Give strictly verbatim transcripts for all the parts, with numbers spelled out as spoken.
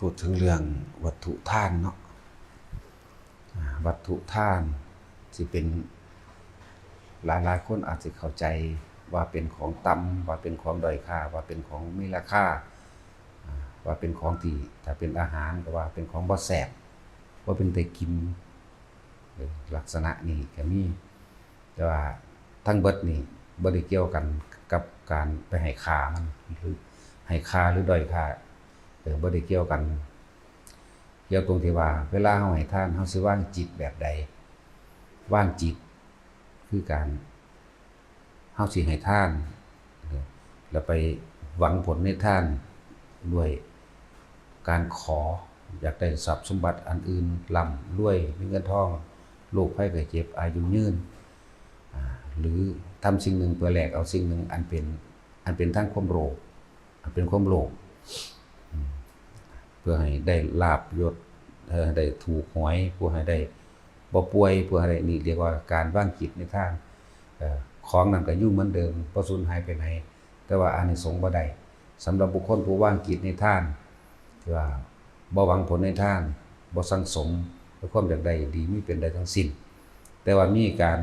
พูดถึงเรื่องวัตถุทานเนาะ อ่า วัตถุทานสิเป็น หลายๆคนอาจสิเข้าใจว่าเป็นของต่ำ ว่าเป็นของด้อยค่า ว่าเป็นของมีราคา อ่า ว่าเป็นของที่ ถ้าเป็นอาหารก็ว่าเป็นของบ่แซ่บ บ่เป็นตากิน เออ ลักษณะนี้ก็มี แต่ว่าทั้งเบิดนี่บ่ได้เกี่ยวกันกับการไปให้ค่ามัน หรือให้ค่าหรือด้อยค่า เออ บ่ได้เกี่ยวกัน เกี่ยวตรงที่ว่าเวลาเฮาให้ทาน เฮาสิวางจิตแบบใด วางจิตคือการ เฮาสิให้ทาน แล้วไปหวังผลในทานด้วยการขอ อยากได้ทรัพย์สมบัติอันอื่น ร่ำรวย มีเงินทอง โรคภัยไข้เจ็บ อายุยืน อ่า หรือทำสิ่งหนึ่งเพื่อแลกเอาสิ่งหนึ่งอันเป็น อันเป็นทางความโลภ อันเป็นความโลภ อืม เพื่อให้ได้ลาภยศ เอ่อ ให้ได้ถูกหวย เพื่อให้ได้บ่ป่วย เพื่อให้ได้ นี่เรียกว่าการวางจิตในทาน เอ่อ ของนั้นก็อยู่เหมือนเดิม บ่สูญหายไปไหน แต่ว่าอานิสงส์บ่ได้ สำหรับบุคคลผู้วางจิตในทาน ที่ว่าบ่หวังผลในทาน บ่สั่งสมในความอยากได้ดีมีเป็นได้ทั้งสิ้น แต่ว่ามีการ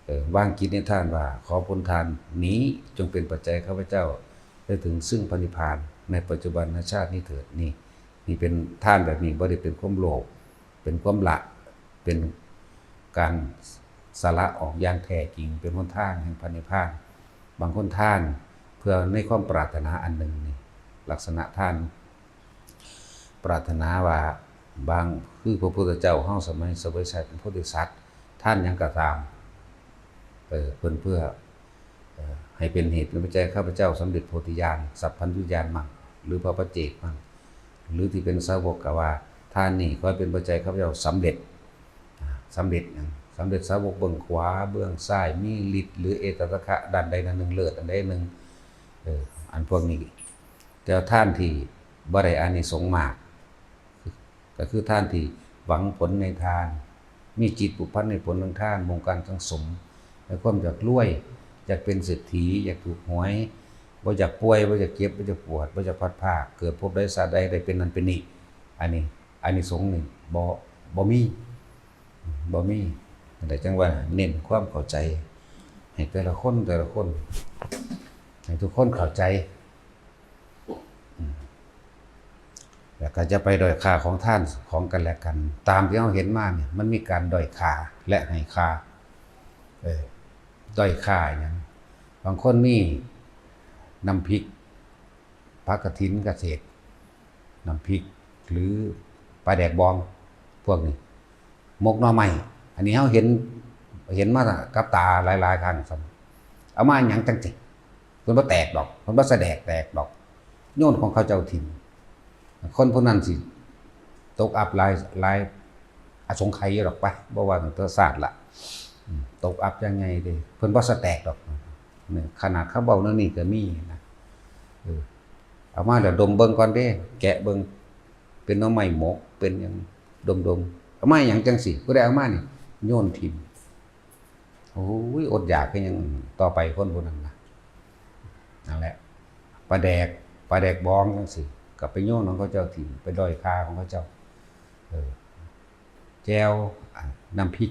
เอ่อ วางจิตในทานว่า ขอผลทานนี้จงเป็นปัจจัยข้าพเจ้าได้ถึงซึ่งพระนิพพานในปัจจุบันชาตินี้เถิด นี่ นี่เป็นทานแบบนี้ บ่ได้เป็นความโลภ เป็นความละ เป็นการสละออกอย่างแท้จริง เป็นหนทางแห่งพระนิพพาน บางคนทานเพื่อในความปรารถนาอันหนึ่ง นี่ ลักษณะทาน ปรารถนาว่า บาง คือพระพุทธเจ้าเฮาสมัยเสวยสัตว์เป็นโพธิสัตว์ ทานหยังก็ตาม เออ เพิ่นเพื่อ เอ่อ ให้เป็นเหตุเป็นปัจจัยข้าพเจ้าสำเร็จโพธิญาณ สัพพัญญุญาณมั่ง หรือพระปัจเจกมั่ง หรือที่เป็นสาวกก็ว่า ทานนี้ขอให้เป็นปัจจัยข้าพเจ้าสำเร็จ อ่า สำเร็จหยัง สำเร็จสาวกเบื้องขวา เบื้องซ้าย มีฤทธิ์หรือเอตทัคคะด้านใดด้านหนึ่ง เลิศอันใดหนึ่ง เออ อันพวกนี้ แต่ทานที่บ่ได้อานิสงส์มาก ก็คือทานที่หวังผลในทาน มีจิตผูกพันในผลของทาน มุ่งการสั่งสม ในความอยากรวย อยากเป็นเศรษฐี อยากถูกหวย บ่อยากป่วย บ่อยากเจ็บ บ่อยากปวด บ่อยากพลัดพราก เกิดภพใดชาติใดได้เป็นนั่นเป็นนี่ อันนี้ อานิสงส์นี่บ่ บ่มี บ่มี แต่จังว่าเน้นความเข้าใจ ให้แต่ละคน แต่ละคน ให้ทุกคนเข้าใจ อืม แล้วก็จะไปด้อยค่าของทานของกันและกัน ตามที่เราเห็นมาเนี่ย มันมีการด้อยค่าและให้ค่า เออ ด้อยค่าหยัง บางคนมีน้ำพริก ผักกระถินเกษตร น้ำพริก หรือปลาแดกบอง พวกนี้ หมกหน่อไม้ อันนี้เราเห็น เห็นมากับตาหลายๆครั้งซ้ำ เอามาหยังจังสิ เพิ่นบ่แตกดอก เพิ่นบ่สะแดกแตกดอก โยนของเขาเจ้าถิ่ม คนผู้นั้นสิตกอับหลาย หลายอสงไขยอยู่ดอกไป บ่ว่าตั้งแต่ชาติละ อืม ตกอับยังไงเด้ เพิ่นบ่สะแตกดอก นี่ ขนาดเขาเว้าแนวนี้ก็มีนะ เออ เอามาแล้วดมเบิ่งก่อนเด้ แกะเบิ่ง เป็นหน่อไม้หมก เป็นหยัง ดมๆ เอามาหยังจังสิ ผู้ใดเอามานี่ โยนถิ่ม โอ้ย อดอยากคือหยัง ต่อไปคนผู้นั้นนะ นั่นแหละ ปลาแดก ปลาแดกบองจังสิ ก็ไปโยนของเขาเจ้าถิ่ม ไปด้อยค่าของเขาเจ้า เออ แจ่ว อ่ะ น้ำพริก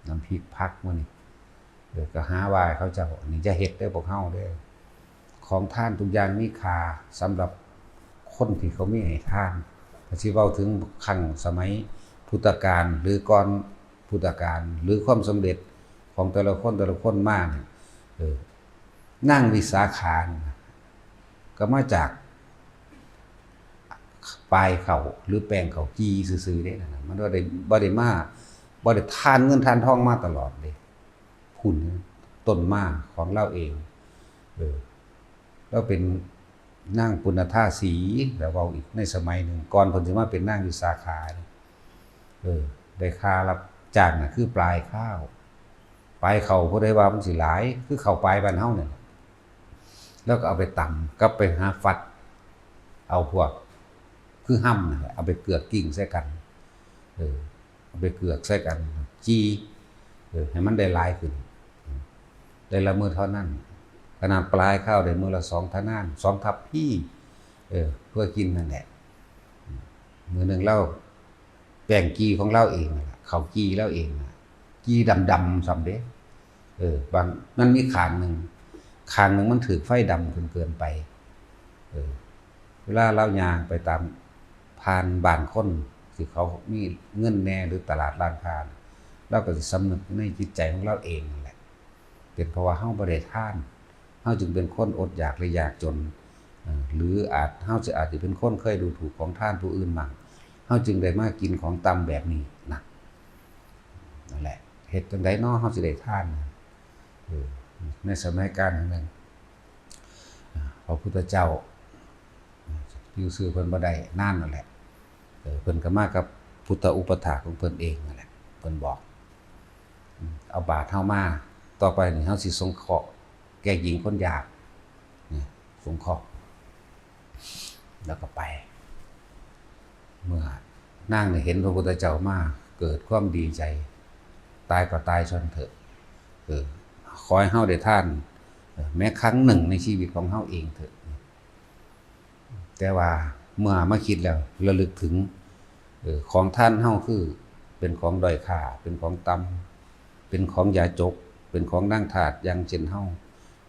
น้ำพริกผักมื้อนี้ เออ ก็หาว่าเขาเจ้า อันนี้อย่าเฮ็ดเด้อพวกเฮาเด้อ ของทานทุกอย่างมีค่าสำหรับคนที่เขามีให้ทาน ถ้าสิเว้าถึงครั้งสมัยพุทธกาลหรือก่อนพุทธกาล หรือความสำเร็จของแต่ละคนแต่ละคนมาเนี่ย เออ นางวิสาขานี่นะ ก็มาจากปลายข้าวหรือแป้งข้าวจี่ซื่อๆเด้นั่นน่ะ มันบ่ได้ บ่ได้มา บ่ได้ทานเงินทานทองมาตลอดเด้ พุ้น ต้นมาของลาวเอง เออ ลาวเป็นนางปุณณธาสี แล้วเว้าอีกในสมัยหนึ่ง ก่อนเพิ่นสิมาเป็นนางวิสาขานี่ เออ ได้ค่ารับจ้างน่ะ คือปลายข้าว ปลายข้าว ผู้ใดว่ามันสิหลาย คือข้าวปลายบ้านเฮาเนี่ย แล้วก็เอาไปตำ กับไปหาฟัด เอาพวก คือห่ำนั่นแหละ เอาไปเกือกกิ้งใส่กัน เออ เอาไปเกือกใส่กัน จี่ เออ ให้มันได้หลายขึ้น ได้ละมื้อเท่านั้น ขนาดปลายข้าวได้มื้อละสองทะนาน สองทัพพี เออ เพื่อกินนั่นแหละ มื้อหนึ่งลาว แป้งจี่ของลาวเองนั่นล่ะ ข้าวจี่ลาวเองน่ะ จี่ดำๆ ซ้ำเด้ เออ บาง มันมีข้างหนึ่ง ข้างหนึ่งมันถืกไฟดำจนเกินไป เออ เวลาลาวย่างไปตาม ผ่านบ้านคนที่เขามีเงินแหน่หรือตลาดร้านค้า ลาวก็สิสำนึกในจิตใจของลาวเองนั่นแหละ เป็นเพราะว่าเฮาบ่ได้ทาน เฮาจึงเป็นคนอดอยากและยากจน เอ่อ หรืออาจ เฮาสิอาจจะเป็นคนเคยดูถูกของทานผู้อื่นมั่ง เฮาจึงได้มากินของต่ำแบบนี้นะ นั่นแหละ เฮ็ดจั่งใดน้อเฮาสิได้ทาน เออ ในสมัยกาลนั้น พระพุทธเจ้า อยู่ซื่อเพิ่นบ่ได้ นานนั่นแหละ เออ เพิ่นก็มากับพุทธอุปถากของเพิ่นเองนั่นแหละ เพิ่นบอก เอาบาตรเฮามา ต่อไปนี่เฮาสิสงเคราะห์แก่หญิงคนยาก นี่ สงเคราะห์ แล้วก็ไป เมื่อนางนี่เห็นพระพุทธเจ้ามา เกิดความดีใจ ตายก็ตายซ่อนเถอะ เออ ขอให้เฮาได้ทาน เออ แม้ครั้งหนึ่งในชีวิตของเฮาเองเถอะ แต่ว่าเมื่อมาคิดแล้วระลึกถึง เออ ของทานเฮาคือเป็นของด้อยค่า เป็นของต่ำ เป็นของยาจก เป็นของนางทาส อย่างเช่นเฮา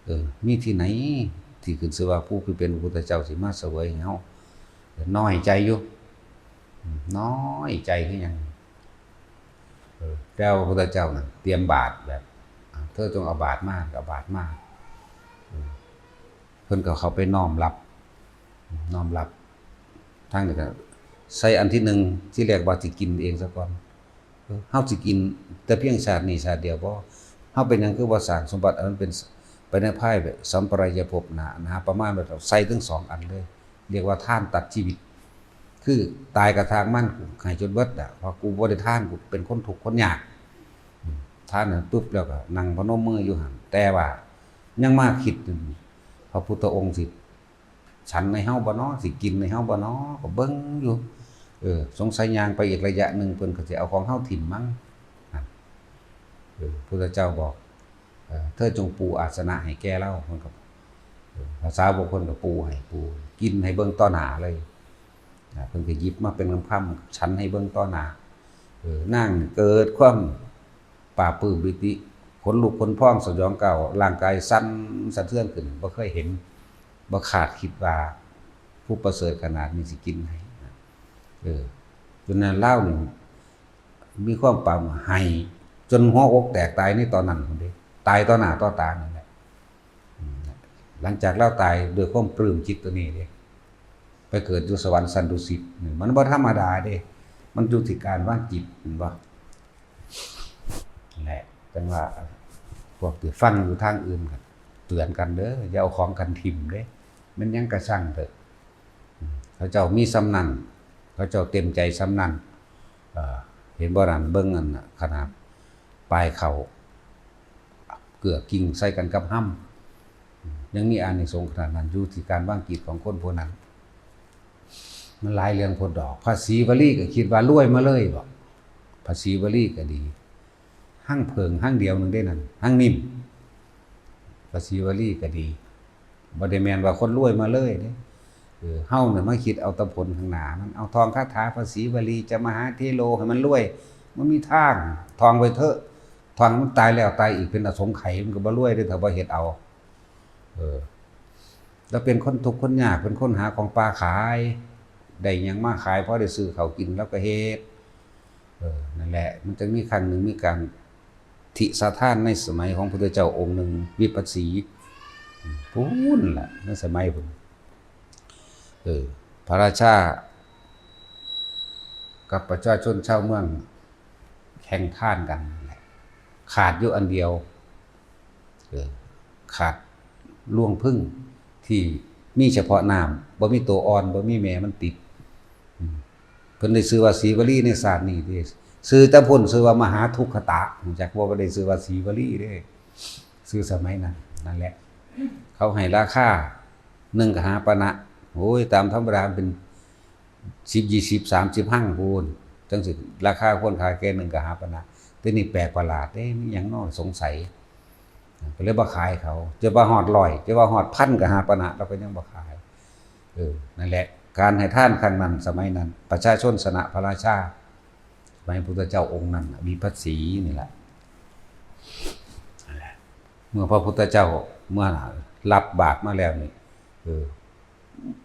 เออ มีที่ไหนที่ขึ้นชื่อว่าผู้เป็นพระพุทธเจ้าสิมาเสวยให้เฮา น้อยใจอยู่ น้อยใจคือหยัง เออ แต่ว่าพระพุทธเจ้านั่นเตรียมบาตรแบบ อ่ะ เธอจงเอาบาตรมา ก็เอาบาตรมา เออ เพิ่นก็เข้าไปน้อมรับ น้อมรับ ทั้งนี้ก็ใส่อันที่หนึ่ง ที่แรกว่าสิกินเองซะก่อน เออ เฮาสิกินแต่เพียงชาตินี้ชาติเดียวบ่ เฮาเป็นหยังคือบ่สร้างสมบัติอันมันเป็นไปในภายสัมปรายภพหน้า หน้าประมาณแบบใส่ทั้งสองอันเลย เรียกว่าทานตัดชีวิต คือตายกะช่างมัน กูให้จนเบิดอะ เพราะกูบ่ได้ทาน กูเป็นคนทุกข์คนยาก อืม ทานนั้นปุ๊บแล้วก็นั่งพนมมืออยู่หั่น แต่ว่ายังมาคิด พระพุทธองค์สิฉันให้เฮาบ่น้อ สิกินให้เฮาบ่น้อ ก็เบิ่งอยู่ เออ สงสัยย่างไปอีกระยะหนึ่ง เพิ่นก็สิเอาของเฮาถิ่มมั้ง นั่น เออ พุทธเจ้าบอก เออ เธอจงปูอาสนะให้แก่ลาว เพิ่นก็ เออ พระสาวกเพิ่นก็ปูให้ ปู กินให้เบิ่งต่อหน้าเลย อ่า เพิ่นก็หยิบมาเป็นคำๆ ฉันให้เบิ่งต่อหน้า เออ นางเกิดความปลาบปลื้มปีติ ขนลุกขนพองสยองกล้าว ร่างกายสั่นสะเทือนขึ้น บ่เคยเห็น บ่คาดคิดว่าผู้ประเสริฐขนาดนี้สิกินให้ เออ จนนั้นลาวนี่มีความปรารถนาให้ จนหัวอกแตกตายในตอนนั้นพุ้นเด้ ตายต่อหน้าต่อตานั่นแหละ อืม หลังจากลาวตายด้วยความปลื้มจิตตัวนี้เด้ ไปเกิดอยู่สวรรค์ชั้นดุสิต นี่มันบ่ธรรมดาเด้ มันอยู่ที่การวางจิต เห็นบ่ นั่นแหละ จั่งว่าพวกที่ฟังอยู่ทางอื่นก็เตือนกันเด้อ อย่าเอาของกันถิ่มเด้ แม่นหยังกะซั่งเถอะ อืม เขาเจ้ามีส่ำนั้น เขาเจ้าเต็มใจส่ำนั้น เอ่อ เห็นบ่นั่น เบิ่งอันน่ะ ขนาดปลายข้าว เกื้อกิ่งใส่กันกับฮำ ยังมีอานิสงส์ขนาดนั้น อยู่ที่การวางจิตของคนผู้นั้น มันหลายเรื่องโพดดอก พระศรีวลีก็คิดว่ารวยมาเลยบ่ พระศรีวลีก็ดี หั่งเผิงหั่งเดียวหนึ่งได้นั่น หั่งนิ่ม พระศรีวลีก็ดี บ่ได้แม่นว่าคนรวยมาเลยเด้ เออ เฮาเนี่ยมาคิดเอาแต่ผลข้างหน้ามัน เอาท่องคาถาพระศรีวลีจะมหาเถโรให้มันรวย มันมีทาง ท่องไปเถอะ ท่องมันตายแล้วตายอีกเป็นอสงไขย มันก็บ่รวยเด้ ถ้าบ่เฮ็ดเอา เออ แล้วเป็นคนทุกข์คนยาก เป็นคนหาของป่าขาย ได้หยังมาขาย พอได้ซื้อข้าวกิน แล้วก็เฮ็ด เออ นั่นแหละ มันจะมีครั้งหนึ่งมีการ ทิสาทานในสมัยของพุทธเจ้าองค์หนึ่ง วิปัสสี พู้นล่ะ ในสมัยพุ้น เออ พระราชา กับประชาชนชาวเมืองแข่งทานกันนั่นแหละ ขาดอยู่อันเดียว เออ ขาดรวงผึ้งที่มีเฉพาะน้ำ บ่มีตัวอ่อน บ่มีแม่มันติด อืม เพิ่นได้ชื่อว่าศรีวลีในชาตินี้เด้ ชื่อแต่พุ้นชื่อว่ามหาทุกขตะ รู้จักบ่ บ่ได้ชื่อว่าศรีวลีเด้ ชื่อสมัยนั้น นั่นแหละ เขาให้ราคาหนึ่งกหาปณะ โอ้ย ตามธรรมดามันเป็นสิบ ยี่สิบ สามสิบ หั่งพู้น จั่งสิราคาควรขายแก่หนึ่งกหาปณะ แต่นี่แปลกประหลาดเด้ มีหยังน้อสงสัย ก็เลยบ่ขายเขา จะว่าฮอดร้อย จะว่าฮอดพันกหาปณะ เราก็ยังบ่ขาย เออ นั่นแหละ การให้ทานครั้งนั้น สมัยนั้น ประชาชนชนะพระราชา สมัยพระพุทธเจ้าองค์นั้นน่ะ วิปัสสีนี่แหละ เมื่อพระพุทธเจ้าเมื่อรับบาตรมาแล้วนี่ เออ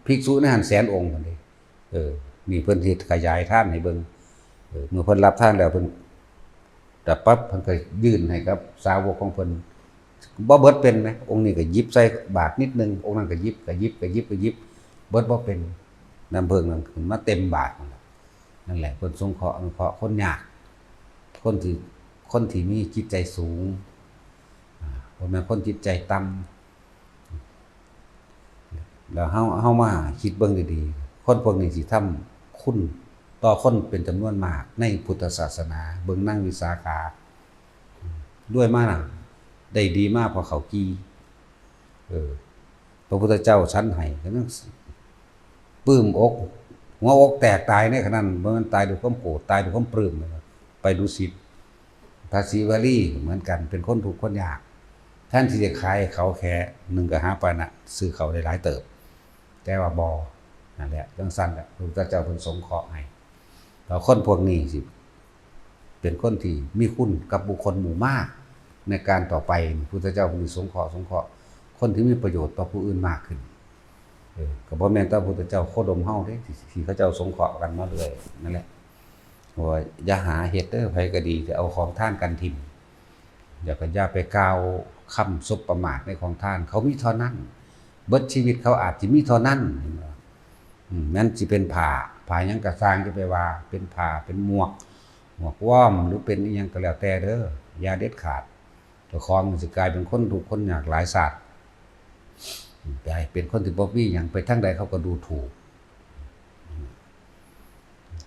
ภิกษุในหั้นแสนองค์พุ้นเด้ เออ นี่เพิ่นสิขยายทานให้เบิ่ง เออ เมื่อเพิ่นรับทานแล้วเพิ่น แต่ปั๊บเพิ่นก็ยื่นให้กับสาวกของเพิ่น บ่เบิดเป็นนะ องค์นี้ก็หยิบใส่บาตรนิดนึง องค์นั้นก็หยิบ ก็หยิบ ก็หยิบ ก็หยิบ เบิดบ่เป็น น้ำเพิ่งนั่นขึ้นมาเต็มบาตรนั่นแหละ นั่นแหละ เพิ่นสงเคราะห์อนุเคราะห์คนยาก คนที่ คนที่มีจิตใจสูง อ่า บ่แม่นคนจิตใจต่ำ แล้วเฮา เฮามาคิดเบิ่งดีๆ คนพวกนี้สิทำคุณต่อคนเป็นจำนวนมากในพุทธศาสนา เบิ่งนางวิสาขา รวยมาน่ะ ได้ดีมาเพราะข้าวจี่ เออ พระพุทธเจ้าฉันให้ ก็ยังปลื้มอก หัวอกแตกตายในขณะนั้น บ่แม่นตายด้วยความโกรธ ตายด้วยความปลื้ม ไปดุสิต พระศรีวลีเหมือนกัน เป็นคนทุกข์คนยาก แทนที่จะขายให้เขาแค่หนึ่งกหาปณะ ซื้อเขาได้หลายเติบ แต่ว่าบ่ นั่นแหละ จั่งซั้นแหละ พระพุทธเจ้าเพิ่นสงเคราะห์ให้ แล้วคนพวกนี้สิ เป็นคนที่มีคุณกับบุคคลหมู่มาก ในการต่อไป พุทธเจ้าเพิ่นสงเคราะห์ สงเคราะห์ คนที่มีประโยชน์ต่อผู้อื่นมากขึ้น เออ ก็บ่แม่นแต่พุทธเจ้าโคดมเฮาเด้ ที่ ที่เขาเจ้าสงเคราะห์กันมาเรื่อย นั่นแหละ ว่าอย่าหาเฮ็ดเด้อ ไผก็ดี จะเอาของทานกันถิ่ม อย่าก็อย่าไปกล่าวคำสบประมาทในของทาน เขามีเท่านั้น เบิดชีวิตเขาอาจสิมีเท่านั้น เห็นบ่ อืม แม้นสิเป็นผ้า ผ้าหยังก็ซ่าง จะไปว่าเป็นผ้า เป็นหมวก หมวกว้อม หรือเป็นอิหยังก็แล้วแต่เด้อ อย่าเด็ดขาด เจ้าของมันสิกลายเป็นคนทุกข์คนยากหลายชาติ กลายเป็นคนที่บ่มีหยัง ไปทางใดเขาก็ดูถูก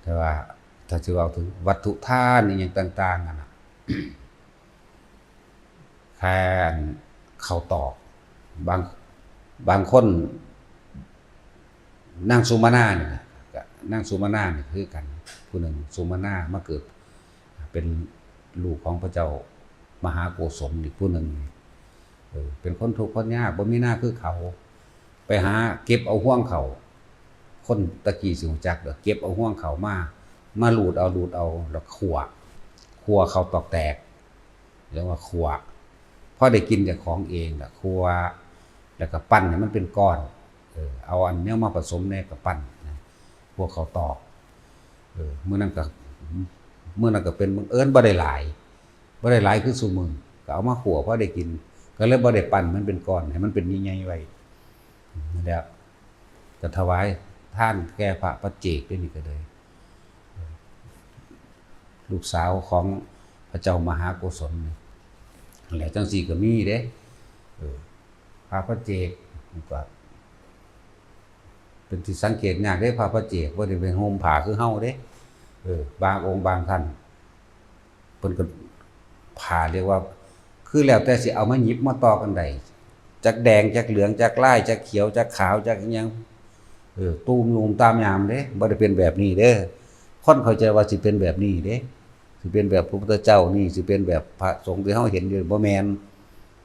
แต่ว่าถ้าสิเว้าถึงวัตถุทานอิหยังต่างๆ นั่นน่ะ แค่ข้าวตอก บาง บางคน นางสุมาณานี่นะ ก็นางสุมาณานี่คือกัน ผู้หนึ่งสุมาณามาเกิด เป็นลูกของพระเจ้ามหาโกศลอีกผู้หนึ่ง เออ เป็นคนทุกข์คนยาก บ่มีนาคือเขา ไปหาเก็บเอาฮวงข้าว คนตะกี้สิรู้จักเด้อ เก็บเอาฮวงข้าวมา มาลูดเอา ลูดเอา แล้วขั่ว ขั่วข้าวตอกแตก เรียกว่าขั่ว พอได้กินเจ้าของเองล่ะ ขั่ว แล้วก็ปั้นให้มันเป็นก้อน เออ เอาอันเนี้ยมาผสมแหน่ก็ปั้นนะ พวกข้าวตอก เออ มื้อนั้นก็ มื้อนั้นก็เป็นบังเอิญบ่ได้หลาย บ่ได้หลายคือซุมื้อ ก็เอามาขั่วพอได้กิน ก็เลยบ่ได้ปั้นมันเป็นก้อน ให้มันเป็นใหญ่ๆ ไว้ นั่นแหละ ก็ถวายทานแก่พระปัจเจกด้วยนี่ก็เลย ลูกสาวของพระเจ้ามหาโกศลนี่แหละ จั่งซี้ก็มีเด้ เออ พระปัจเจกก็เป็นที่สังเกตยากเด้ พระปัจเจกบ่ได้เป็นห่มผ้าคือเฮาเด้ เออ บางองค์บางท่าน เพิ่นก็ผ้าเรียกว่า คือแล้วแต่สิเอามาหยิบมาตอกอันใด จักแดง จักเหลือง จักลาย จักเขียว จักขาว จักอิหยัง เออ ตูมยูมตามยามเด้ บ่ได้เป็นแบบนี้เด้ คนเข้าใจว่าสิเป็นแบบนี้เด้ สิเป็นแบบพระพุทธเจ้านี่ สิเป็นแบบพระสงฆ์ที่เฮาเห็นอยู่ บ่แม่น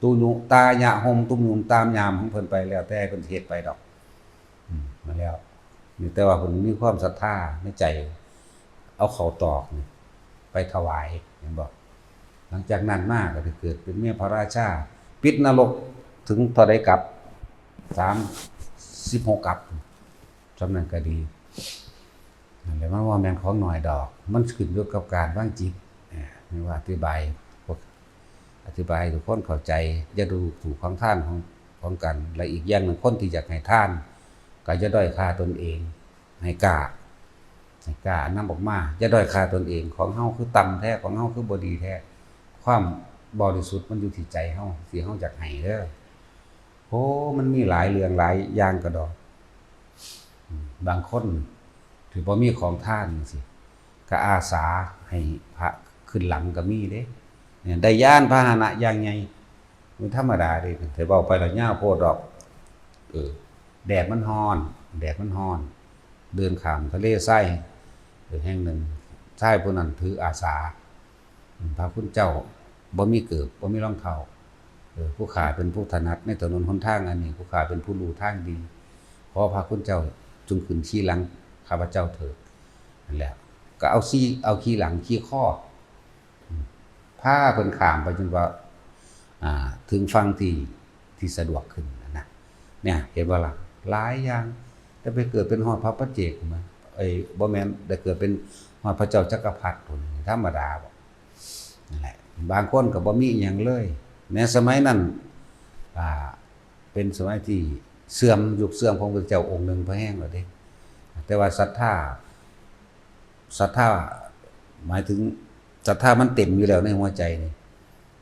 ตูยุตายะห่มตูมยูมตามยามของเพิ่นไป แล้วแต่เพิ่นสิเฮ็ดไปดอก อืม มาแล้ว นี่แต่ว่าเพิ่นมีความศรัทธาในใจ เอาข้าวตอกนี่ไปถวาย เห็นบ่ หลังจากนั้นมาก็ได้เกิดเป็นเมียพระราชา ปิดนรกถึงเท่าใดกัป สามสิบหกกัป ส่ำนั้นก็ดี นั่นแหละ มันบ่แม่นของน้อยดอก มันขึ้นอยู่กับการวางจิต เอ่อ นี่ว่าอธิบาย พวก อธิบายให้ทุกคนเข้าใจ อย่าดูถูกของทานของ ของกัน และอีกอย่างหนึ่ง คนที่อยากให้ทาน ก็อย่าด้อยค่าตนเอง ให้กล้า ให้กล้านำออกมา อย่าด้อยค่าตนเอง ของเฮาคือต่ำแท้ ของเฮาคือบ่ดีแท้ ความบริสุทธิ์มันอยู่ที่ใจเฮา ที่เฮาอยากให้เด้อ โอ้ มันมีหลายเรื่องหลายอย่างกะดอก อืม บางคนที่บ่มีของทานจั่งซี้ ก็อาสาให้พระขึ้นหลังก็มีเด้ เนี่ย ได้ยานพาหนะอย่างใหญ่ มันธรรมดาเด้ แต่เว้าไปแล้วยาวโพดดอก เออ แดดมันร้อน แดดมันร้อน เดินข้ามทะเลทราย เออ แห่งหนึ่ง ชายผู้นั้นถืออาสา อืม พระคุณเจ้า บ่มีเกิบ บ่มีรองเท้า เออ ผู้ข้าเป็นผู้ถนัดในถนนหนทางอันนี้ ผู้ข้าเป็นผู้รู้ทางดี ขอพระคุณเจ้า จงขึ้นขี่หลังข้าพเจ้าเถิด นั่นแหละ ก็เอาขี่ เอาขี่หลังขี่คอ อืม พาเพิ่นข้ามไปจนว่า อ่า ถึงฝั่งที่ ที่สะดวกขึ้นนะ เนี่ย เห็นบ่ล่ะ หลายอย่าง แต่ไปเกิดเป็นฮอดพระปัจเจกมา เอ้ย บ่แม่น ได้เกิดเป็นฮอดพระเจ้าจักรพรรดิพู้น ธรรมดาบ่ นั่นแหละ บางคนก็บ่มีอิหยังเลย ในสมัยนั้น อ่า เป็นสมัยที่เสื่อม ยุคเสื่อมของพระเจ้าองค์หนึ่งพอแฮงแล้วเด้ แต่ว่าศรัทธา ศรัทธา หมายถึงศรัทธามันเต็มอยู่แล้วในหัวใจนี่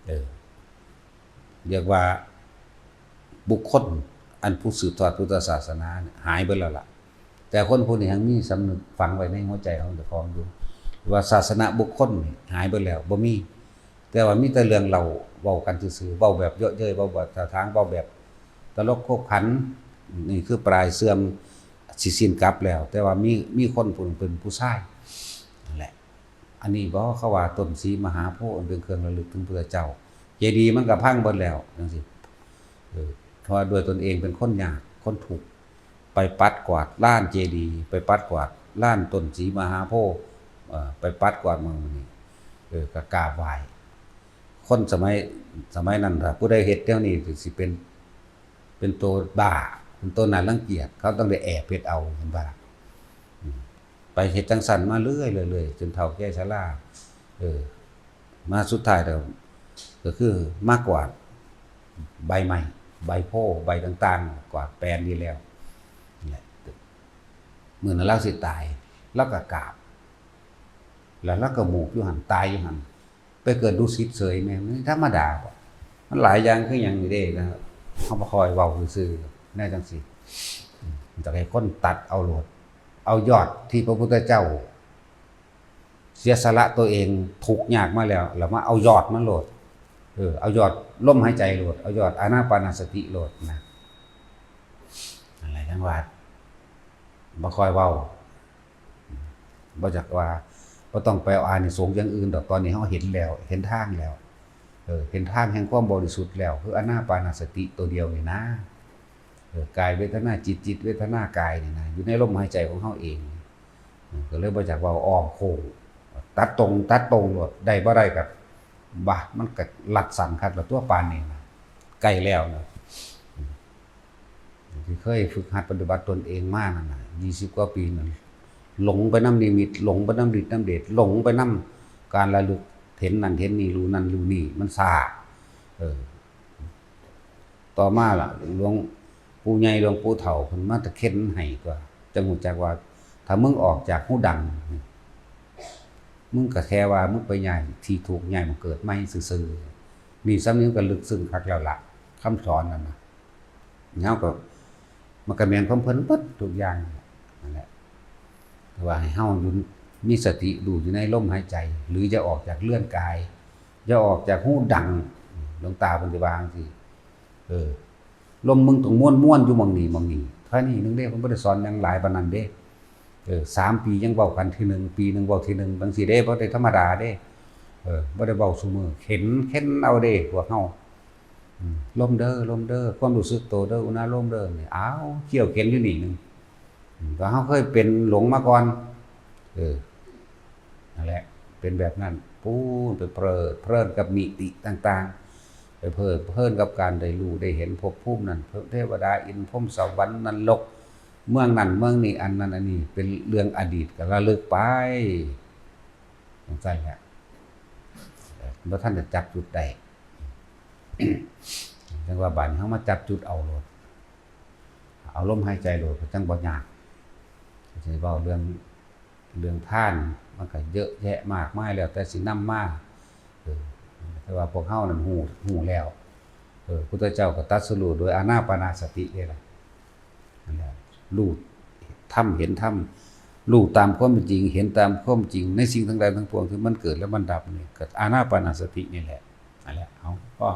เออ เรียกว่าบุคคลอันผู้สืบทอดพุทธศาสนาเนี่ยหายไปแล้วล่ะ แต่คนผู้นี้ยังมีสำนึกฝังไว้ในหัวใจของเจ้าของอยู่ ว่าศาสนบุคคลนี่หายไปแล้ว บ่มี แต่ว่ามีแต่เรื่องเล่าเว้ากันซื่อๆ เว้าแบบเยาะเย้ย เว้าแบบท่าทาง เว้าแบบตลกขบขัน นี่คือปลายเสื่อมสิสิ้นกลับแล้ว แต่ว่ามี มีคนผู้หนึ่งเป็นผู้ชาย นั่นแหละ อันนี้บ่ เขาว่าต้นศรีมหาโพธิ์อันเป็นเครื่องระลึกถึงพระเจ้า เจดีย์มันก็พังเบิดแล้ว จังซี่ เออ เพราะว่าด้วยตนเองเป็นคนยาก คนทุกข์ ไปปัดกวาดลานเจดีย์ ไปปัดกวาดลานต้นศรีมหาโพธิ์ เอ่อ ไปปัดกวาดหม่องนี้ เออ ก็กราบไหว้ คนสมัย สมัยนั้น ถ้าผู้ใดเฮ็ดแนวนี้ สิเป็น เป็นตัวบ้า เป็นตัวน่ารังเกียจ เขาต้องได้แอบเฮ็ดเอา เห็นบ่ล่ะ อืม ไปเฮ็ดจั่งซั้นมาเรื่อยๆ เรื่อยๆ จนเฒ่าแก่ชรา เออ มาสุดท้ายแล้ว ก็คือมากวาดใบไม้ ใบโพธิ์ ใบต่างๆ กวาดแปลนนี่แล้ว นี่แหละ มื้อนั้นลาวสิตาย ลาวก็กราบ แล้วลาวก็หมกอยู่หั่น ตายอยู่หั่น ไปเกิดดุสิตเสยแม่น มันธรรมดาบ่ มันหลายอย่างคือหยังนี่เด้นะ เฮาบ่ค่อยเว้าซื่อๆ แนวจั่งซี้ อืม อยากให้คนตัดเอาโลด เอายอดที่พระพุทธเจ้า เสียสละตัวเองทุกข์ยากมาแล้ว แล้วมาเอายอดมันโลด เออ เอายอดลมหายใจโลด เอายอดอานาปานสติโลดนะ นั่นแหละจั่งว่า บ่ค่อยเว้า บ่อยากว่า บ่ต้องไปเอาอานิสงส์อย่างอื่นดอก ตอนนี้เฮาเห็นแล้ว เห็นทางแล้ว เออ เห็นทางแห่งความบริสุทธิ์แล้ว คืออานาปานสติตัวเดียวนี่นะ เออ กายเวทนาจิต จิตเวทนากายนี่นะ อยู่ในลมหายใจของเฮาเอง เออ ก็เลยบ่อยากเว้าอ้อมโค้ง ตัดตรง ตัดตรงโลด ได้บ่ได้ก็ บ่า มันก็ลัดสั้นคักแล้วตัวปานนี้นะ ใกล้แล้วนะ ที่เคยฝึกหัดปฏิบัติตนเองมานั่นน่ะ ยี่สิบกว่าปีนั่น หลงไปนำนิมิต หลงไปนำฤทธิ์นำเดช หลงไปนำการระลึกเห็นนั่นเห็นนี่ รู้นั่นรู้นี่ มันซ่า เออ ต่อมาล่ะ หลวงปู่ใหญ่ หลวงปู่เฒ่า เพิ่นมาตะเข็นให้ตัว จั่งรู้จักว่า ถ้ามึงออกจากฮูดัง มึงก็แค่ว่ามึงไปย้ายที่ทุกข์ ย้ายมาเกิดใหม่ซื่อๆ นี่ส่ำนี้มันก็ลึกซึ้งคักแล้วล่ะ คำสอนนั่นน่ะ เฮาก็ มันก็แม่นของเพิ่นเบิดทุกอย่างนั่นแหละ แต่ว่าให้เฮาอยู่ มีสติรู้อยู่ในลมหายใจ หรืออย่าออกจากเรือนกาย อย่าออกจากฮูดัง หลวงตาเพิ่นสิว่าจั่งซี้ เออ ลมมึงต้องม่วนๆ อยู่หม่องนี้หม่องนี้ เท่านี้นึงเด้ เพิ่นบ่ได้สอนหยังหลายปานนั้นเด้ เออ สามปียังเว้ากันทีหนึ่ง ปีหนึ่งเว้าทีหนึ่ง จั่งซี้เด้ บ่ได้ธรรมดาเด้ เออ บ่ได้เว้าซุมื้อ เข็น เข็นเอาเด้ พวกเฮา อืม ลมเด้อ ลมเด้อ ความรู้สึกโตเด้อ อุณาโลมเด้อ นี่ อ้าว เคี่ยวเข็นอยู่นี่หนึ่ง อืม ก็เฮาเคยเป็นหลงมาก่อน เออ นั่นแหละ เป็นแบบนั้น ปูนไปเพลิดเพลินกับมิติต่างๆ ไปเพลิดเพลินกับการได้รู้ได้เห็นภพภูมินั่น เทวดา อินทร์ พรหม สวรรค์ นรก เมืองนั่นเมืองนี้ อันนั้นอันนี้ เป็นเรื่องอดีตก็ระลึกไป จั่งซั้นแหละ บ่ทันได้จับจุดได้ จั่งว่าบาดนี้เฮามาจับจุดเอาโลด เอาลมหายใจโลด ก็จั่งบ่ยาก สิเว้าเรื่อง เรื่องทาน มันก็เยอะแยะมากมาย แล้วแต่สินำมา เออ แต่ว่าพวกเฮานั่นฮู้ ฮู้แล้ว เออ พุทธเจ้าก็ตรัสรู้โดยอานาปานสติเด้ล่ะ นั่นแหละ รู้ธรรม เห็นธรรม รู้ตามความเป็นจริง เห็นตามความจริง ในสิ่งทั้งหลายทั้งปวงที่มันเกิดและมันดับนี่ ก็อานาปานสตินี่แหละ นั่นแหละ เอา พอ